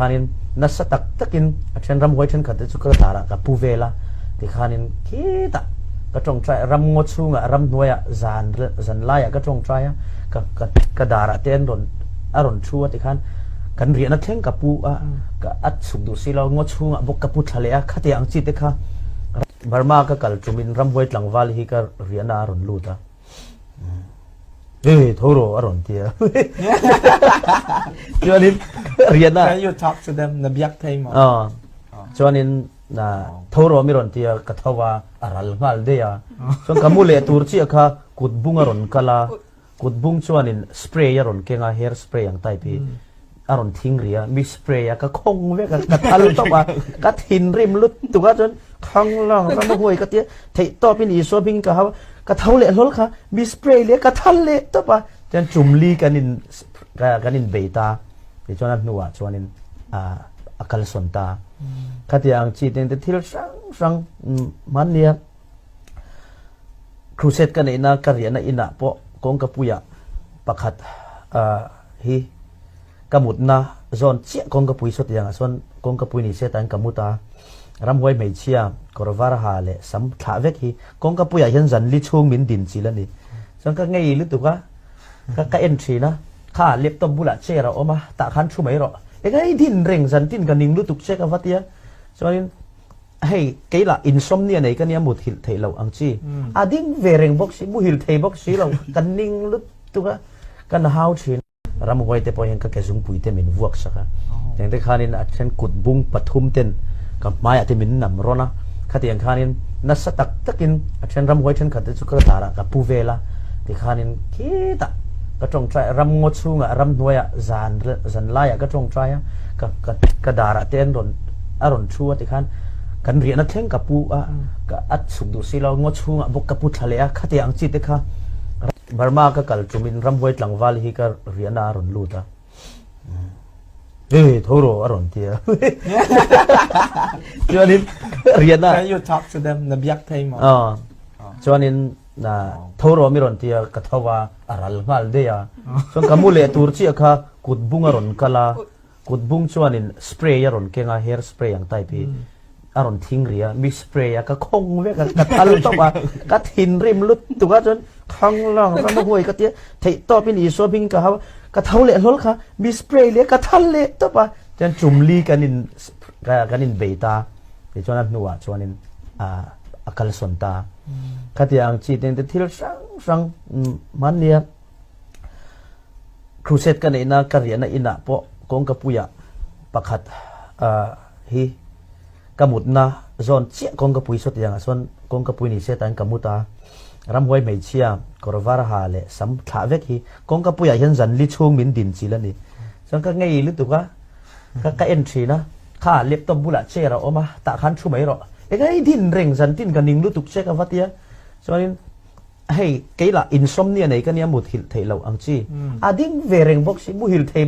Khanin nasa tak takin a then ramhuai thenkhat te chu ka darah ka pu vel a, tikhanin khitah ka tawngtai a, ramngaw chhungah ramhnuaiah zan zan laiah ka tawngtai a, ka ka ka darah te an rawn a rawn thu a tikhan kan riahna thleng ka pu a, ka a chhuk duh si lo, ngaw chhungah bawk ka pu thla leh a, khatiang ang chi te kha Burma ka kal tumin ramhuai tlangval hi ka riahna a rawn lut a. Hey, tho rawh a rawn ti a. Chuanin riahna. Can you talk to them? Na biak thei maw? Ah. Chuanin na tho rawh mi rawn ti a, ka tho a, a ral nghal daih a. Chuan ka mu leh tur chiah kha kut bung a rawn kal a, kut bung chuanin spray a rawn keng a, hair spray ang type hi. A rawn thing ri a, mi spray a, ka khawng vek a, ka thal tawp a, ka thinrim lutuk a, chuan khang lang ram a huai ka tia, theih tawpin Isua hming ka hau a, ka tho leh hlawl kha, mi spray leh ka thal leh tawp a, chuan chumli kan in kan in bei ta, tichuan a hnuah chuanin a kalsawn ta. Khatiang ang chi te thil hrang hrang hmannia Crusade ka neihna ka riahna inah pawh kawngkapuiah pakhat hi ka mutna zawn chiah kawngkapui sawtiangah sawn kawngkapui ni se tain ka mut a, ramhuai hmeichhia kawr var ha leh sam thlah vek hi kawngkapuiah hian zan li chhung min din chil a ni. Chuan ka ngei lutuk a, ka ka en thin a, kha laptop bulah chair a awm a, tah khan thu mai rawh. Eng ai din reng zan tin ka ning lutuk che ka va tia. Chuanin Hei, kei lah insawmnia nei ka nia muthilh theih loh ang chi. A ding ve reng bawk si, muhil thei bawk si lo, ka ning lutuk a, ka na hau thin. Ramhuai te pawh hian ka ke zungpui te min vuak sak a, tiang te khanin a then kut bung pathum ten ka hmaiah te min nam rawn a, khatiang khanin nasa tak takin a then ramhuai thenkhat te chu ka darah ka pu vel a, tikhanin khitah ka tawngtai a, ramngaw chhungah ramhnuaiah zan zan laiah ka tawngtai a, ka ka ka darah te an rawn a rawn thu a tikhan kan riahna thleng ka pu a, ka a chhuk duh si lo, ngaw chhungah bawk ka pu thla leh a, khatiang ang chi te kha Burma ka kal tumin ramhuai tlangval hi ka riahna a rawn lut a, Hey, tho rawh a rawn ti a. Chuanin riahna Can you talk to them? Na biak thei maw? Ah. Chuanin na tho rawh mi rawn ti a, ka tho a, a ral nghal daih a. Chuan ka mu leh tur chiah kha kut bung a rawn kal a, Kut bung chuanin spray a rawn keng a, hair spray ang type hi a rawn thing ri a, mi spray a, ka khawng vek a, ka thal tawp a, ka thinrim lutuk a, chuan khang lang ram a huai ka tia, theih tawpin Isua hming ka hau a, ka tho leh hlawl kha, mi spray leh ka thal leh tawp a, chuan chumli kan in kan in bei ta, tichuan a hnuah chuanin a kalsawn ta. Khatiang ang chi te thil hrang hrang hmannia. Crusade ka neihna ka riahna inah pawh kawngkapuiah pakhat hi ka mutna zawn chiah kawngkapui sawtiangah sawn kawngkapui ni se tain ka mut a, ramhuai hmeichhia kawr var ha leh sam thlah vek hi kawngkapuiah hian zan li chhung min din chil a ni. Chuan ka ngei lutuk a, ka ka en thin a, kha laptop bulah chair a awm a, tah khan thu mai rawh. Eng ai din reng zan tin ka ning lutuk che ka va tia. Chuanin Hei, kei lah insawmnia nei ka nia muthilh theih loh ang chi. A ding ve reng bawk si, muhil thei.